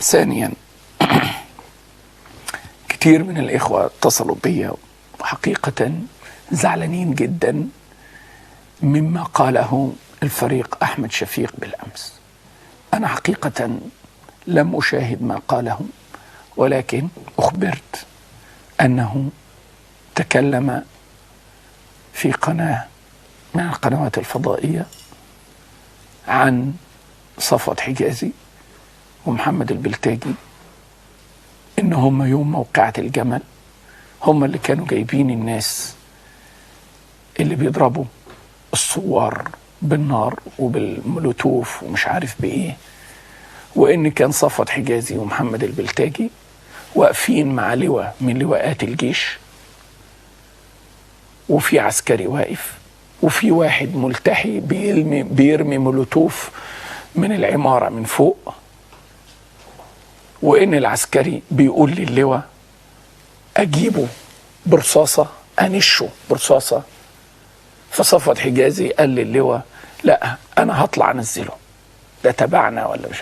ثانيا، كتير من الإخوة اتصلوا بي وحقيقة زعلانين جدا مما قاله الفريق أحمد شفيق بالأمس. أنا حقيقة لم أشاهد ما قاله، ولكن أخبرت أنه تكلم في قناة من القنوات الفضائية عن صفوت حجازي ومحمد البلتاجي، إن هم يوم موقعة الجمل هم اللي كانوا جايبين الناس اللي بيضربوا الصوار بالنار وبالمولوتوف ومش عارف بإيه، وإن كان صفوت حجازي ومحمد البلتاجي واقفين مع لواء من لواءات الجيش، وفي عسكري واقف، وفي واحد ملتحي بيرمي مولوتوف من العمارة من فوق، وإن العسكري بيقول للواء أجيبه برصاصة، أنشه برصاصة. فصفوت حجازي قال للواء لا أنا هطلع أنزله، ده تبعنا ولا مش.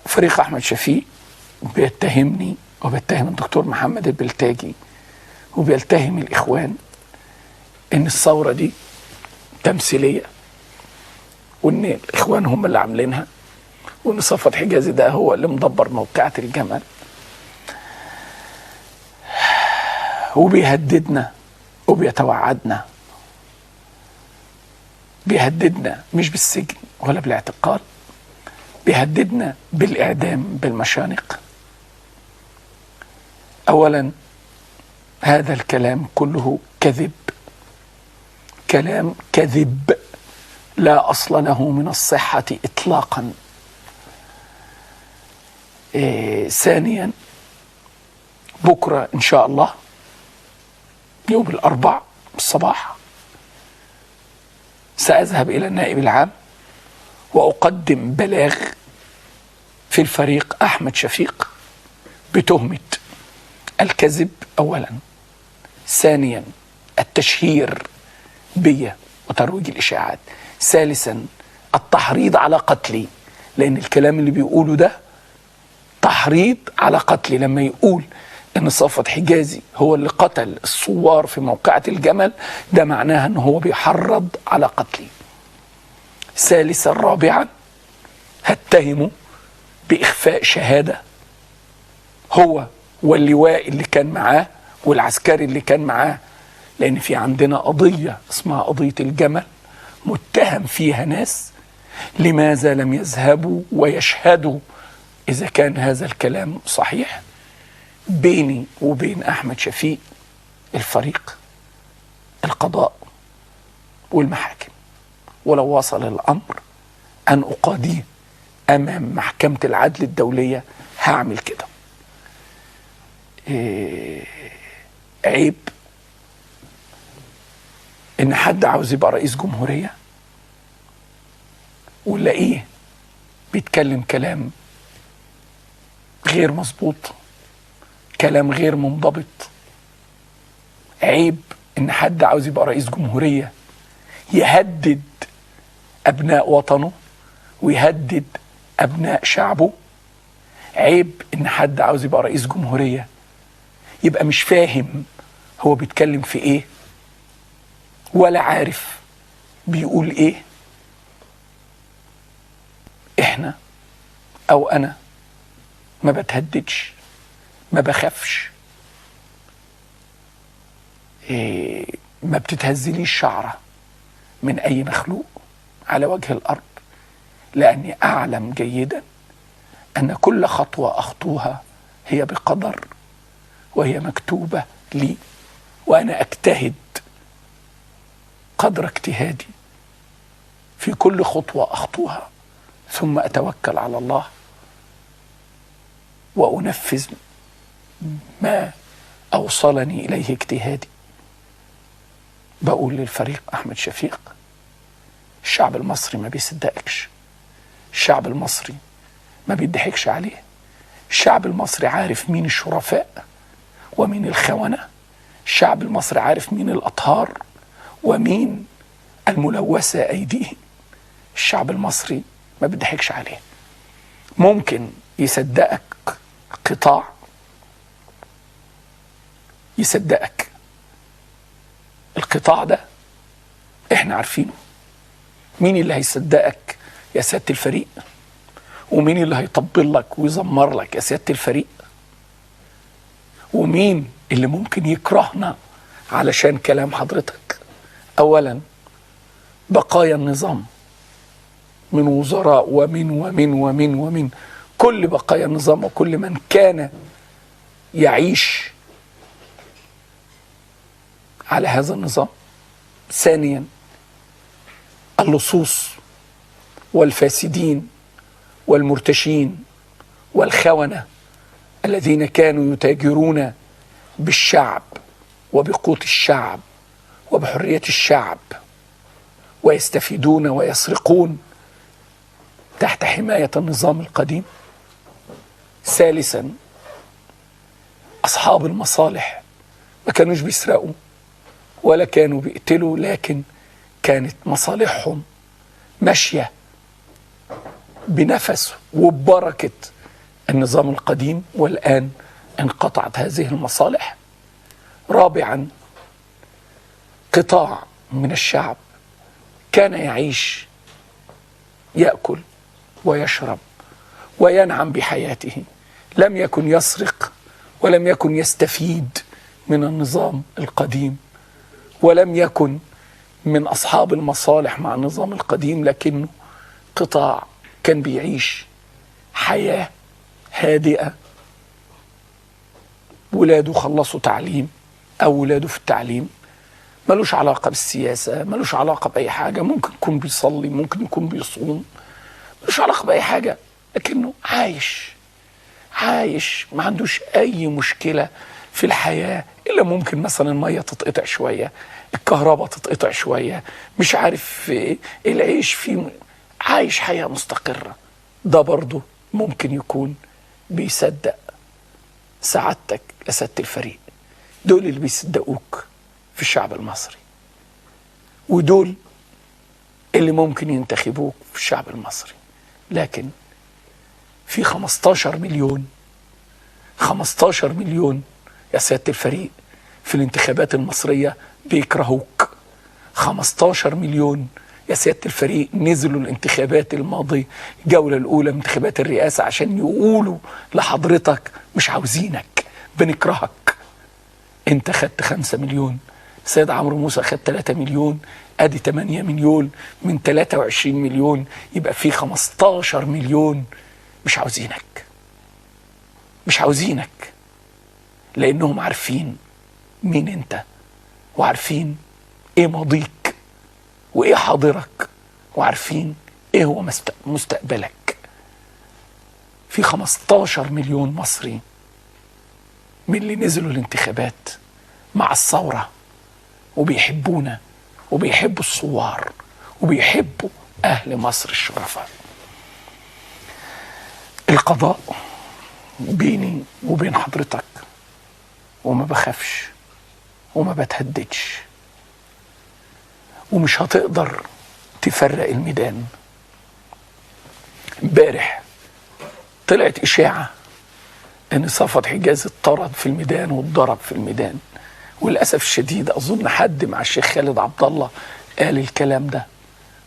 فريق أحمد شفيق بيتهمني وبيتهم الدكتور محمد البلتاجي وبيتهم الإخوان إن الثورة دي تمثيلية، وإن الإخوان هم اللي عاملينها، وإن صفوت حجازي ده هو اللي مدبر موقعة الجمل، وبيهددنا وبيتوعدنا. بيهددنا مش بالسجن ولا بالاعتقال، بيهددنا بالإعدام بالمشانق. أولا هذا الكلام كله كذب، كلام كذب لا أصل له من الصحة إطلاقا. ثانيا، بكرة إن شاء الله يوم الأربعاء الصباح سأذهب إلى النائب العام وأقدم بلاغ في الفريق أحمد شفيق بتهمة الكذب أولا، ثانيا التشهير بي وترويج الإشاعات، ثالثا التحريض على قتلي، لأن الكلام اللي بيقوله ده تحريض على قتلي. لما يقول إن صفوت حجازي هو اللي قتل الثوار في موقعة الجمل، ده معناها إن هو بيحرض على قتلي. ثالثا رابعا هتهمه بإخفاء شهادة، هو واللواء اللي كان معاه والعسكري اللي كان معاه، لأن في عندنا قضية اسمها قضية الجمل متهم فيها ناس، لماذا لم يذهبوا ويشهدوا إذا كان هذا الكلام صحيح؟ بيني وبين أحمد شفيق الفريق القضاء والمحاكم، ولو وصل الأمر أن أقاضيه أمام محكمة العدل الدولية هعمل كده. عيب إن حد عاوز يبقى رئيس جمهورية ونلاقيه بيتكلم كلام غير مظبوط، كلام غير منضبط. عيب إن حد عاوز يبقى رئيس جمهورية يهدد أبناء وطنه ويهدد أبناء شعبه. عيب إن حد عاوز يبقى رئيس جمهورية يبقى مش فاهم هو بيتكلم في إيه ولا عارف بيقول إيه. إحنا أو أنا ما بتهددش، ما بخافش، ما بتتهزليش شعرة من أي مخلوق على وجه الأرض، لأني أعلم جيدا أن كل خطوة أخطوها هي بقدر وهي مكتوبة لي، وأنا أجتهد قدر اجتهادي في كل خطوة أخطوها، ثم أتوكل على الله وأنفذ ما أوصلني إليه اجتهادي. بقول للفريق أحمد شفيق، الشعب المصري ما بيصدقكش، الشعب المصري ما بيضحكش عليه، الشعب المصري عارف مين الشرفاء ومين الخونة، الشعب المصري عارف مين الأطهار ومين الملوثة أيديهم. الشعب المصري ما بيضحكش عليه. ممكن يصدقك قطاع، يصدقك القطاع ده احنا عارفينه. مين اللي هيصدقك يا سيادة الفريق؟ ومين اللي هيطبل لك ويزمر لك يا سيادة الفريق؟ ومين اللي ممكن يكرهنا علشان كلام حضرتك؟ أولا بقايا النظام من وزراء ومن ومن ومن ومن كل بقايا النظام وكل من كان يعيش على هذا النظام. ثانيا اللصوص والفاسدين والمرتشين والخونة الذين كانوا يتاجرون بالشعب وبقوت الشعب وبحرية الشعب ويستفيدون ويسرقون تحت حماية النظام القديم. ثالثا أصحاب المصالح ما كانوش بيسرقوا ولا كانوا بيقتلوا، لكن كانت مصالحهم ماشية بنفس وبركة النظام القديم، والآن انقطعت هذه المصالح. رابعا قطاع من الشعب كان يعيش يأكل ويشرب وينعم بحياته، لم يكن يسرق ولم يكن يستفيد من النظام القديم ولم يكن من أصحاب المصالح مع النظام القديم، لكنه قطاع كان بيعيش حياة هادئة، ولاده خلصوا تعليم أو ولاده في التعليم، ملوش علاقة بالسياسة، ملوش علاقة بأي حاجة، ممكن يكون بيصلي، ممكن يكون بيصوم، ملوش علاقة بأي حاجة، لكنه عايش عايش، ما عندوش أي مشكلة في الحياة، إلا ممكن مثلا المية تتقطع شوية، الكهرباء تتقطع شوية، مش عارف العيش فيه، عايش حياة مستقرة. ده برضه ممكن يكون بيصدق سعادتك يا سيادة الفريق. دول اللي بيصدقوك في الشعب المصري، ودول اللي ممكن ينتخبوك في الشعب المصري. لكن في 15 مليون، 15 مليون يا سيادة الفريق في الانتخابات المصرية بيكرهوك. 15 مليون يا سيادة الفريق نزلوا الانتخابات الماضية، الجولة الأولى من انتخابات الرئاسة، عشان يقولوا لحضرتك مش عاوزينك، بنكرهك. انت خدت 5 مليون، سيد عمرو موسى خد 3 مليون، ادي 8 مليون من 23 مليون، يبقى في 15 مليون مش عاوزينك، مش عاوزينك، لأنهم عارفين مين انت، وعارفين ايه ماضيك وايه حاضرك، وعارفين ايه هو مستقبلك. في 15 مليون مصري من اللي نزلوا الانتخابات مع الثورة وبيحبونا وبيحبوا الثوار وبيحبوا أهل مصر الشرفاء. القضاء بيني وبين حضرتك، وما بخافش وما بتهددش، ومش هتقدر تفرق الميدان. امبارح طلعت إشاعة إن صفوت حجازي اتطرد في الميدان واتضرب في الميدان، وللأسف الشديد أظن حد مع الشيخ خالد عبد الله قال الكلام ده.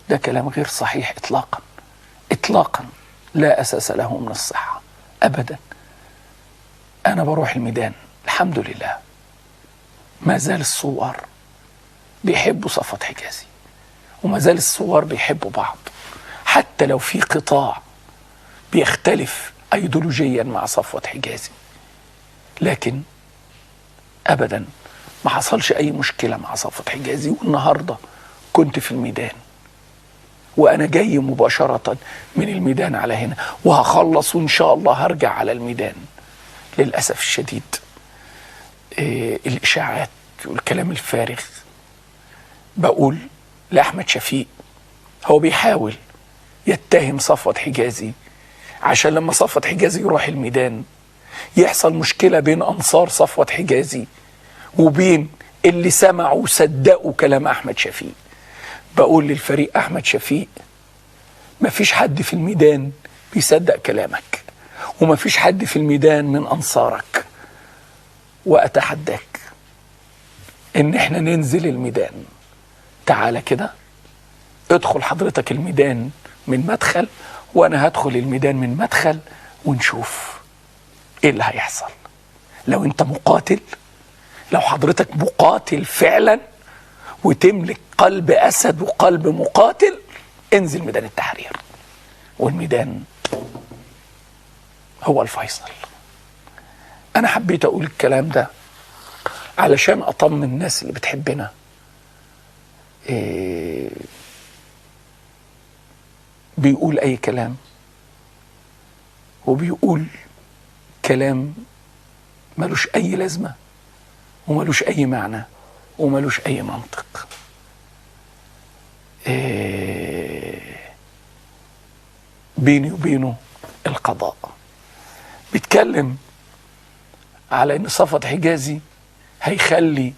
ده كلام غير صحيح إطلاقا إطلاقا، لا أساس له من الصحة أبدا. أنا بروح الميدان الحمد لله، ما زال الثوار بيحبوا صفوت حجازي، وما زال الثوار بيحبوا بعض، حتى لو في قطاع بيختلف أيديولوجيا مع صفوت حجازي، لكن أبدا ما حصلش أي مشكلة مع صفوت حجازي. والنهاردة كنت في الميدان، وأنا جاي مباشرة من الميدان على هنا، وهخلص وإن شاء الله هرجع على الميدان. للأسف الشديد الإشاعات والكلام الفارغ. بقول لأحمد شفيق، هو بيحاول يتهم صفوت حجازي عشان لما صفوت حجازي يروح الميدان يحصل مشكلة بين أنصار صفوت حجازي وبين اللي سمعوا وصدقوا كلام أحمد شفيق. بقول للفريق أحمد شفيق، مفيش حد في الميدان بيصدق كلامك، ومفيش حد في الميدان من أنصارك. وأتحداك إن احنا ننزل الميدان. تعالى كده ادخل حضرتك الميدان من مدخل، وأنا هدخل الميدان من مدخل، ونشوف إيه اللي هيحصل. لو أنت مقاتل، لو حضرتك مقاتل فعلا وتملك قلب أسد وقلب مقاتل، انزل ميدان التحرير، والميدان هو الفيصل. أنا حبيت أقول الكلام ده علشان أطمن الناس اللي بتحبنا. بيقول أي كلام، وبيقول كلام ملوش أي لازمة وملوش أي معنى وملوش أي منطق. بيني وبينه القضاء. بيتكلم على إن صفوت حجازي هيخلي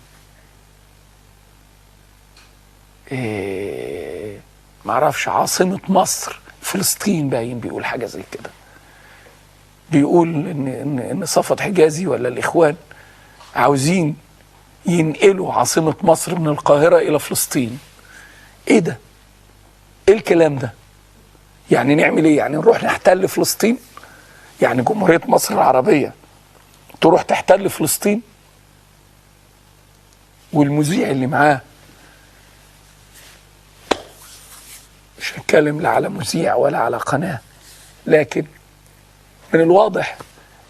معرفش عاصمة مصر فلسطين، باين بيقول حاجة زي كده. بيقول إن إن إن صفوت حجازي ولا الإخوان عاوزين ينقلوا عاصمة مصر من القاهرة إلى فلسطين. إيه ده؟ إيه الكلام ده؟ يعني نعمل إيه؟ يعني نروح نحتل فلسطين؟ يعني جمهورية مصر العربية تروح تحتل فلسطين؟ والمذيع اللي معاه، مش هتكلم لا على مذيع ولا على قناة، لكن من الواضح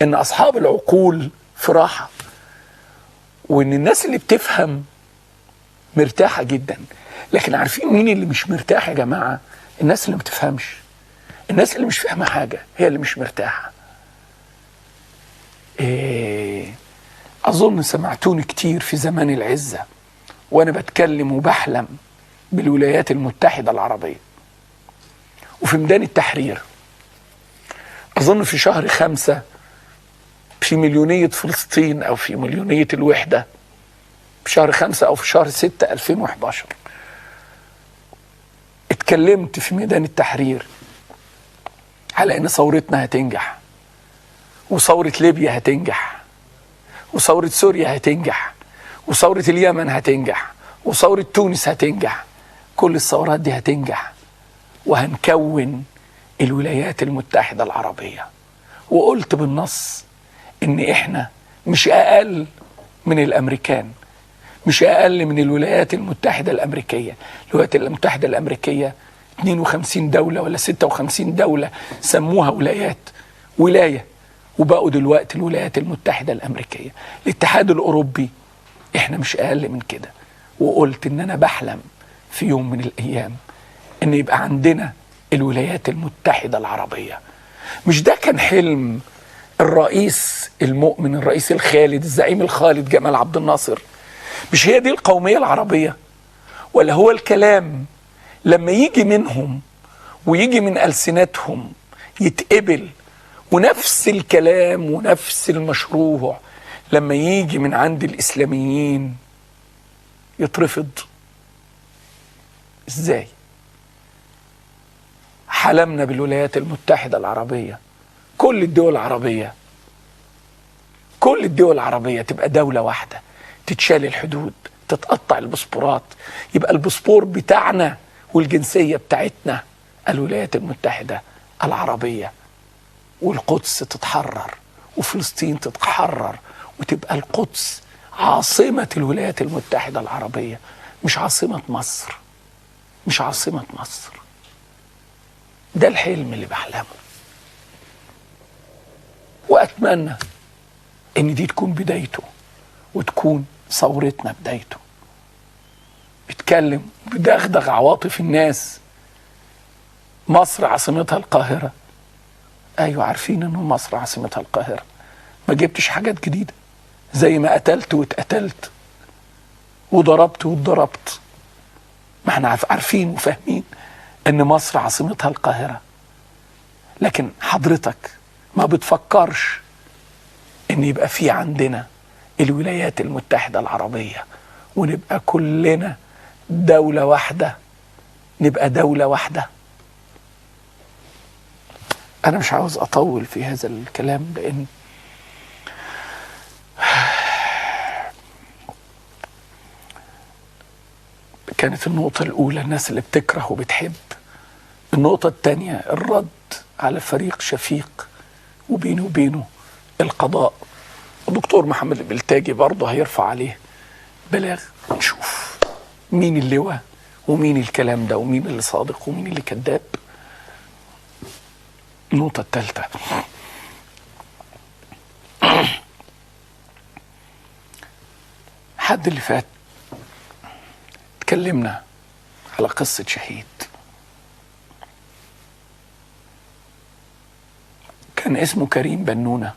ان اصحاب العقول في راحة، وان الناس اللي بتفهم مرتاحة جدا. لكن عارفين مين اللي مش مرتاح يا جماعة؟ الناس اللي ما بتفهمش، الناس اللي مش فاهمة حاجة هي اللي مش مرتاحة. أظن سمعتوني كتير في زمان العزة وأنا بتكلم وبحلم بالولايات المتحدة العربية وفي ميدان التحرير. أظن في شهر 5 في مليونية فلسطين أو في مليونية الوحدة، في شهر 5 أو في شهر 6 2011، اتكلمت في ميدان التحرير على إن ثورتنا هتنجح، وثورة ليبيا هتنجح، وثورة سوريا هتنجح، وثورة اليمن هتنجح، وثورة تونس هتنجح. كل الثورات دي هتنجح، وهنكون الولايات المتحدة العربية. وقلت بالنص إن إحنا مش أقل من الأمريكان، مش أقل من الولايات المتحدة الأمريكية. الولايات المتحدة الأمريكية 52 دولة ولا 56 دولة سموها ولايات، ولاية، وبقوا دلوقتي الولايات المتحدة الأمريكية. الاتحاد الأوروبي إحنا مش أقل من كده. وقلت إن أنا بحلم في يوم من الأيام إن يبقى عندنا الولايات المتحدة العربية. مش ده كان حلم الرئيس المؤمن، الرئيس الخالد، الزعيم الخالد جمال عبد الناصر؟ مش هي دي القومية العربية؟ ولا هو الكلام لما يجي منهم ويجي من ألسنتهم يتقبل، ونفس الكلام ونفس المشروع لما يجي من عند الإسلاميين يترفض؟ إزاي؟ حلمنا بالولايات المتحدة العربية، كل الدول العربية، كل الدول العربية تبقى دولة واحدة، تتشال الحدود، تتقطع الباسبورات، يبقى الباسبور بتاعنا والجنسية بتاعتنا الولايات المتحدة العربية، والقدس تتحرر وفلسطين تتحرر، وتبقى القدس عاصمة الولايات المتحدة العربية، مش عاصمة مصر، مش عاصمة مصر. ده الحلم اللي بحلمه، وأتمنى إن دي تكون بدايته وتكون ثورتنا بدايته. بيتكلم بدغدغ عواطف الناس. مصر عاصمتها القاهرة، أيوة عارفين إنه مصر عاصمتها القاهرة، ما جبتش حاجات جديدة، زي ما قتلت واتقتلت وضربت واتضربت، ما احنا عارفين وفاهمين إن مصر عاصمتها القاهرة. لكن حضرتك ما بتفكرش إن يبقى في عندنا الولايات المتحدة العربية ونبقى كلنا دولة واحدة، نبقى دولة واحدة. أنا مش عاوز أطول في هذا الكلام، لأن كانت النقطة الأولى الناس اللي بتكره وبتحب، النقطة الثانية الرد على فريق شفيق وبينه وبينه القضاء. الدكتور محمد البلتاجي برضه هيرفع عليه بلاغ، ونشوف مين اللواء ومين الكلام ده ومين اللي صادق ومين اللي كذاب. النقطة الثالثة، حد اللي فات اتكلمنا على قصة شهيد كان اسمه كريم بنونة،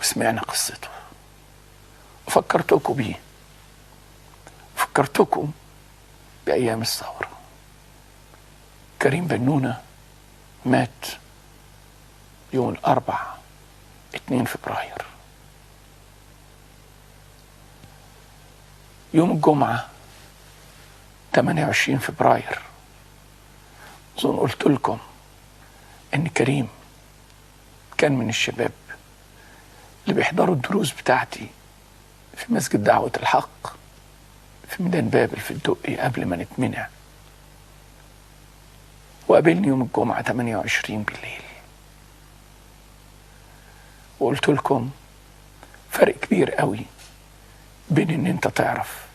وسمعنا قصته وفكرتكم بيه، فكرتكم بأيام الثورة. كريم بنونة مات يوم الأربعاء 2 فبراير. يوم الجمعة 28 فبراير أظن قلت لكم إن كريم كان من الشباب اللي بيحضروا الدروس بتاعتي في مسجد دعوة الحق في ميدان بابل في الدقي قبل ما نتمنع، وقابلني يوم الجمعة 28 بالليل، وقلت لكم فرق كبير قوي بين ان انت تعرف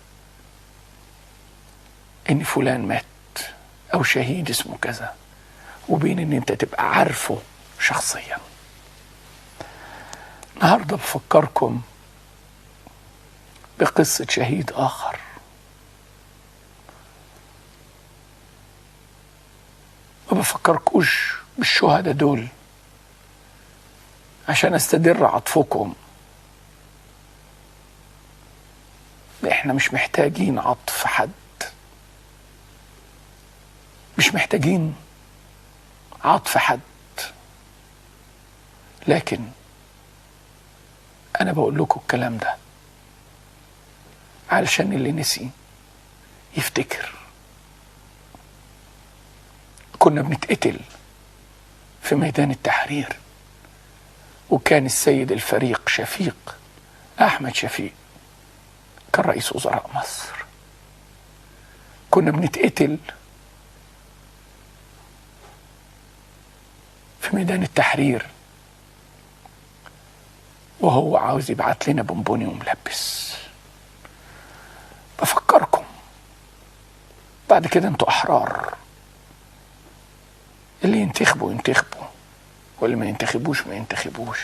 ان فلان مات او شهيد اسمه كذا، وبين ان انت تبقى عارفه شخصيا. النهارده بفكركم بقصة شهيد آخر. ما بفكركوش بالشهداء دول عشان استدر عطفكم، احنا مش محتاجين عطف حد، مش محتاجين عطف حد، لكن انا بقول لكم الكلام ده علشان اللي نسي يفتكر. كنا بنتقتل في ميدان التحرير، وكان السيد الفريق شفيق أحمد شفيق كان رئيس وزراء مصر. كنا بنتقتل في ميدان التحرير وهو عاوز يبعت لنا بونبوني وملبس. بفكركم بعد كده انتوا أحرار، اللي ينتخبوا ينتخبوا واللي ما ينتخبوش ما ينتخبوش.